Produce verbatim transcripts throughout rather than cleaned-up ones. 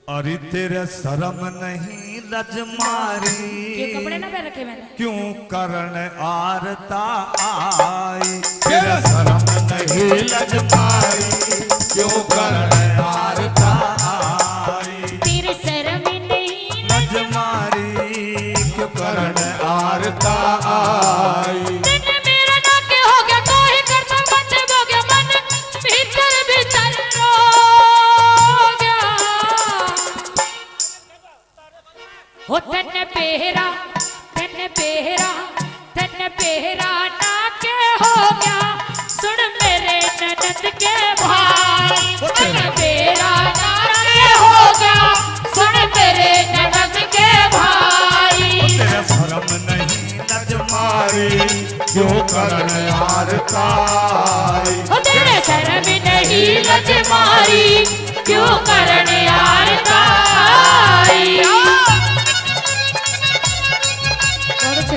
अरे तेरे शर्म नहीं लज मारी, ये कपड़े ना पहन रखे मैंने। क्यों करण आरता आई? तेरे शर्म नहीं लज मारी, क्यों करण आरता आई? तेरे शर्म नहीं लज मारी, क्यों करण आरता आई? तन्ने मेरा ना के हो गया, कोई करता बंद हो गया, मन भीतर भीतर रो गया। हो तन्ने बेरा, तन्ने बेरा, तन्ने बेरा ना के हो गया, सुन मेरे ननद के भाई। तन्ने बेरा ना के हो गया, सुन मेरे ननद के भाई। तेरा शर्म नहीं लज मारी, क्यों करण आरता आई? ओ तेरे शर्म नहीं लज मारी, क्यों करण आरता आई? बहुत अच्छे।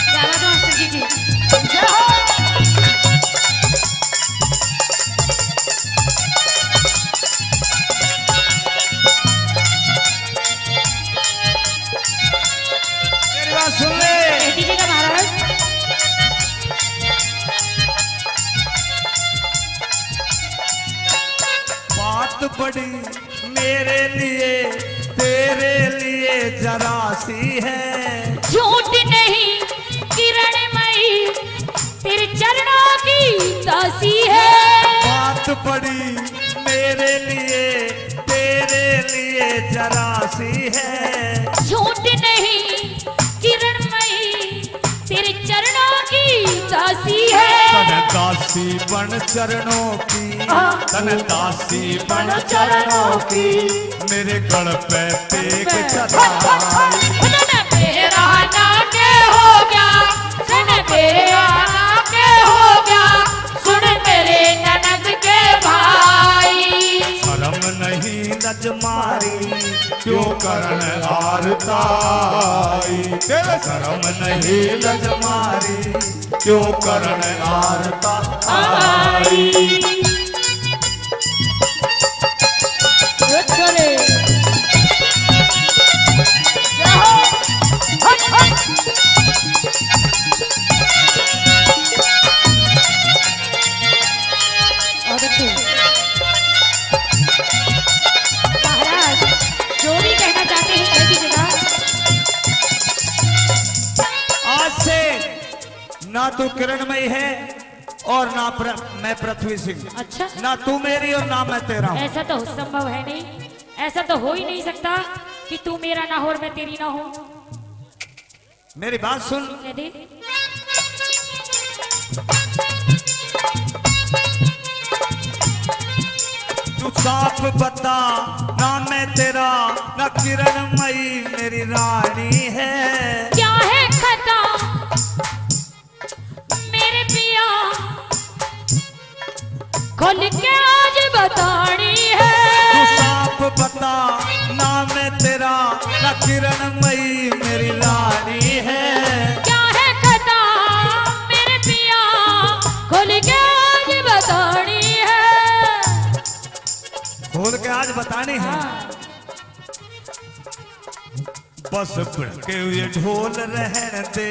क्या बात है मास्टर जी की। जय हो। मेरी बात सुन ले। दीजिएगा महाराज। बात बड़ी मेरे लिए, तेरे लिए जरा सी है। झूठ नहीं किरण मई, तेरे चरणों की दासी है। बात बड़ी मेरे लिए, तेरे लिए जरा सी है। झूठ नहीं किरण मई, तेरे चरणों की दासी है। तन दासी बन चरणों की, हाँ। तन दासी बन चरणों की, मेरे गल पे टेक चढ़ाई। तन बेरा ना के हो गया, तन बेरा ना के हो गया, सुन मेरे ननद के भाई। शर्म नहीं लज मारी, क्यों करण आरता आई? तेरे शर्म नहीं लज मारी, क्यों करण आरता आई? अच्छा रे। जय हो। हट, हट। और देखो, महाराज जो भी कहना चाहते हैं, कह दीजिएगा। आज से ना तू किरणमयी है और ना प्र-, मैं पृथ्वी सिंह। अच्छा। ना तू मेरी और ना मैं तेरा हूँ। ऐसा तो संभव है नहीं, ऐसा तो हो ही नहीं सकता कि तू मेरा ना हो और मैं तेरी ना हूँ। मेरी बात सुन। कह दे। तू साफ बता, ना मैं तेरा, ना किरणमयी मेरी रानी है। क्या है खता मेरे पिया, खुल के आज बतानी है। तू साफ बता, ना मैं तेरा, ना किरणमयी मेरी रानी है। क्या है खता मेरे पिया, खुल के आज बतानी है। खोल के आज बतानी है। हाँ। बस भड़के हुए ढोल रहन दे,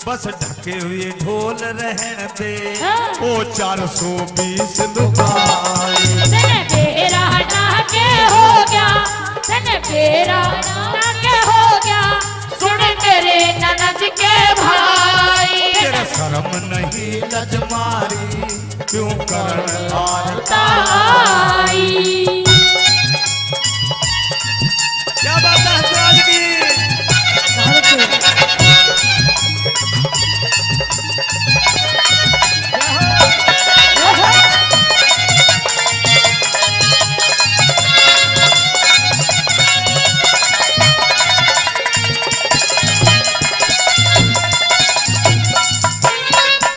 बस ढके हुए ढोल रहन दे। हाँ। ओ चार सौ बीस लुगाई। तने बेरा ना के हो गया, तने बेरा ना के हो गया, सुन मेरे ननद के भाई। तेरा शर्म नहीं लज मारी, क्यों करण आरता आई। क्या बात है हंसराज की।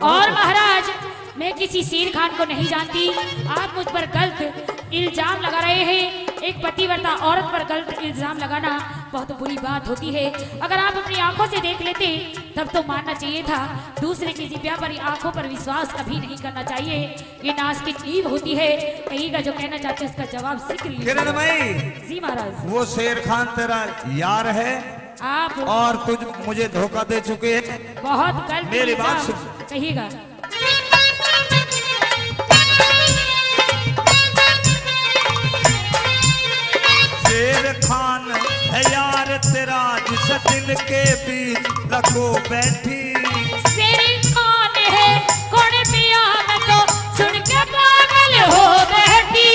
और महाराज, मैं किसी शेर खान को नहीं जानती, एक पतिव्रता औरत पर गलत इल्जाम लगाना बहुत बुरी बात होती है। अगर आप अपनी आंखों से देख लेते तब तो मानना चाहिए था, दूसरे की जिब्या पर, आंखों पर विश्वास कभी नहीं करना चाहिए। ये नाश की नींव होती है। कहिएगा जो कहना चाहते हैं, उसका जवाब शीघ्र लीजिए। किरण भाई, जी महाराज। वो शेर खान तेरा यार है आप और तुझ मुझे धोखा दे चुके हैं। बहुत गलत मेरी बात इल्जाम। सुन। कहिएगा। शेर खान है यार तेरा, जिस दिल के बीच लको बैठी। शेर खान है कौन पिया, मैं तो सुन के पागल हो बैठी।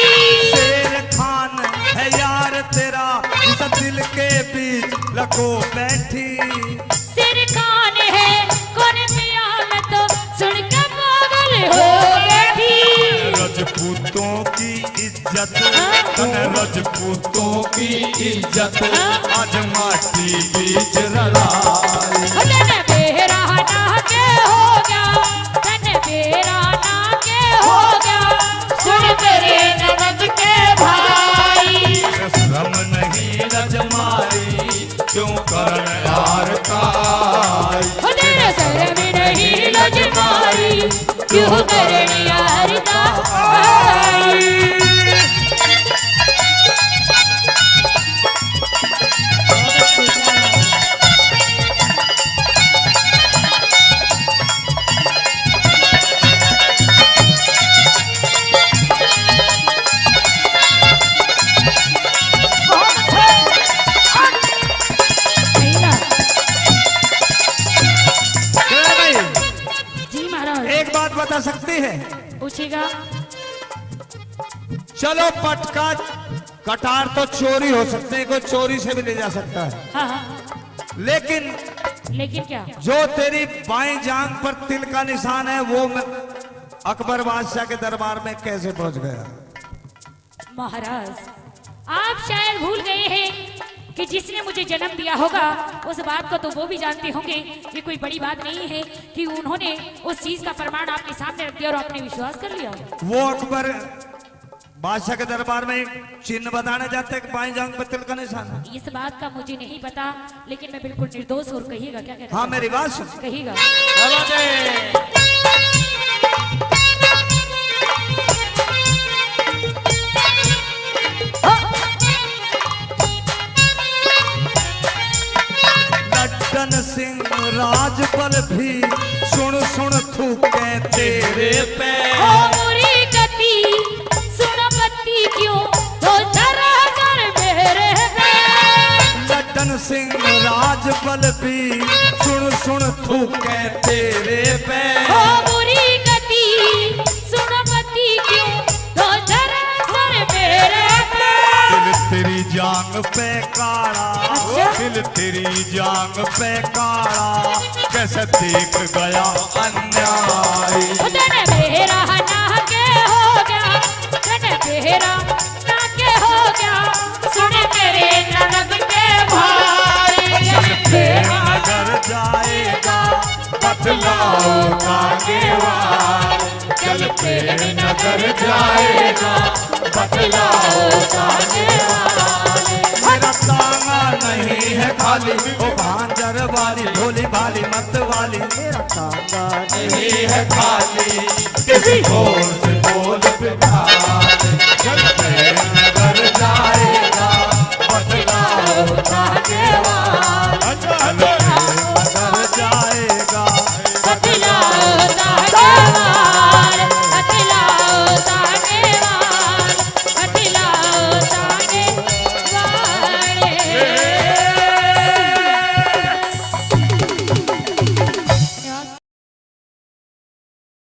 शेर खान है यार तेरा, जिस दिल के बीच लको बैठी। शेर खान है कौन पिया, मैं तो सुन के पागल हो बैठी। रजपूतों की इज्जत, हाँ। तने रजपूतों की इज्जत, हाँ। आज माटी बीच रलाई। ओ तने बेरा ना के हो गया, तने बेरा ना के हो गया, सुन मेरे ननद के भाई। शर्म नहीं लज मारी, क्यों करण यार का? ओ तेरे शर्म नहीं लज मारी, क्यों करण यार का? जी महाराज। एक बात बता सकती है? पूछिएगा। चलो, पटका कटार तो चोरी हो सकते हैं, कोई चोरी से भी ले जा सकता है। हाँ, हाँ। लेकिन लेकिन क्या? जो तेरी बाईं जांग पर तिल का निशान है, वो मैं अकबर बादशाह के दरबार में कैसे पहुंच गया? महाराज, आप शायद भूल गए हैं कि जिसने मुझे जन्म दिया होगा, उस बात को तो वो भी जानते होंगे। ये कोई बड़ी बात नहीं है कि उन्होंने उस चीज का प्रमाण आपके सामने रख दिया और आपने विश्वास कर लिया। वो अकबर बादशाह के दरबार में चिन्ह बताने जाते हैं कि बाईं जांग पर तिल का निशान है। इस बात का मुझे नहीं पता, लेकिन मैं बिल्कुल निर्दोष हूँ। कहिएगा क्या कहते हैं? हाँ, मेरी बात सुन। कहिएगा। क्या बात है? लड्डन सिंह राजबल भी सुन सुन थूके तेरे पे। ओ बुरी गति, सुन बत्ती क्यों तो जरा सर मेरे पे। लड्डन सिंह राजबल भी सुन सुन थूके तेरे पे। ओ बुरी गति, सुन बत्ती क्यों तो जरा सर मेरे पे। दिल तेरी जांग पे काला, अच्छा। दिल तेरी जांग पे काला, कैसे देख गया अन्याय। ओ तने बेरा ना के हो गया, तने बेरा ना के हो गया, सुन मेरे ननद के भाई। जब प्रेम नगर जाएगा, बतलाओ कागेवाल। चल प्रेम नगर जाएगा, बतलाओ कागेवाल। मेरा तांगा नहीं है खाली, ओ भांजर वाली, भोली भाली मत वाली। मेरा तांगा नहीं है खाली, किसी और से बोल बिठा।